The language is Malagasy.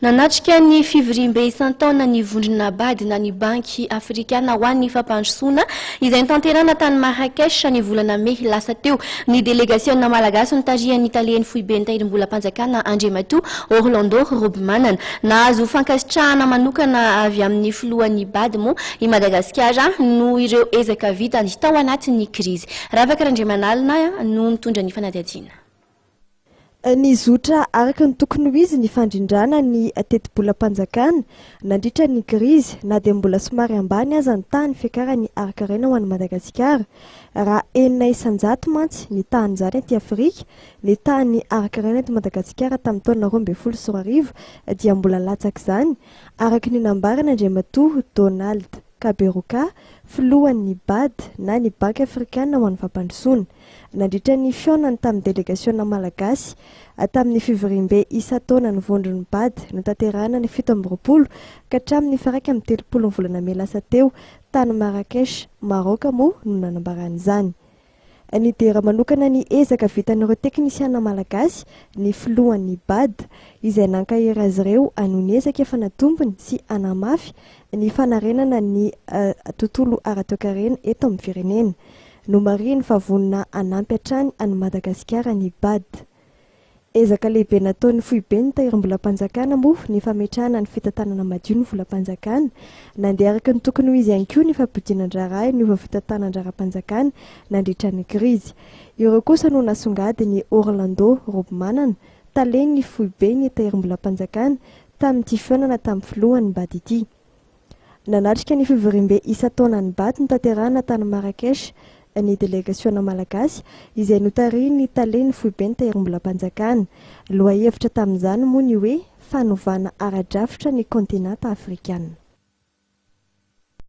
Nanatrika ny fivoriambe isan-taona ny vondrona BAD na ny Banky Afrikana ho an'ny Fampandrosoana izay notanterahina tany Marrakech ny volana mey lasa teo ny delegasiona malagasy notarihan'ny talen'ny foiben'ny tahirimbolam-panjakana Andriamatoa Orlando Robimanana. Nahazo fankasitrahana manokana avy amin'ny filohan'ny BAD moa i Madagasikara noho ireo ezaka vitany tao anatin'ny krizy. Ravaka Randriamanalina no mitondra ny fanadihadiana. Nizotra araka ny tokony ho izy ny fandrindrana ny tetibolam-panjakana nandritra ny krizy na dia mbola somary ambany aza ny tahan'ny fiakaran'ny harin-karena ho an'i Madagasikara. Raha 6% mantsy ny tahan'izany aty Afrika, ny tahan'ny harin-karena eto Madagasikara tamin'ny taona 2012 dia mbola latsak'izany, araka ny nambaran'Andriamatoa Donald Kaberuka, filohan'ny BAD na ny Banky Afrikana ho an'ny Fampandrosoana. Nandritra ny fihaonany tamin'ny delegasiona malagasy tamin'ny fivoriambe isan-taonan'ny vondron'ny Bad notanterahina ny 27 ka hatramin'ny faha 31 ny volana mey lasa teo tany Marrakech, Maraoka moa no nanambarany izany. Nidera manokana ny ezaka vitan'ireo teknisiana malagasy ny filohan'ny Bad, izay nankahery azy ireo hanohy ny ezaka efa natombony sy hanamafy ny fanarenana ny tontolo ara-toekarena eto amin'ny firenena. Nomarihiny fa vonona hanampy hatrany an'i Madagasikara ny Bad. Ezaka lehibe nataon'ny foiben'ny tahirimbolam-panjakana moa ny fametrahana ny fitantanana madio ny volam-panjakana. Nandeha araka ny tokony ho izy ihany koa ny fampodinan-draharaha niova fitantanan-draharaham-panjakana nandritra ny krizy. Ireo kosa no nasongadin'i Orlando Robimanana, talen'ny foiben'ny tahirimbolam-panjakana, tamin'ity fihaonana tamin'ny filohan'ny Bad ity. Nanatrika ny fivoriambe isan-taonan'ny Bad notanterahina tany Marrakech ny delegasiona malagasy izay notarihin'ny talen'ny foiben'ny tahirimbolam-panjakana. Lohahevitra tamin'izany moa ny hoe fanovana ara-drafitra ny kaontinanta afrikana.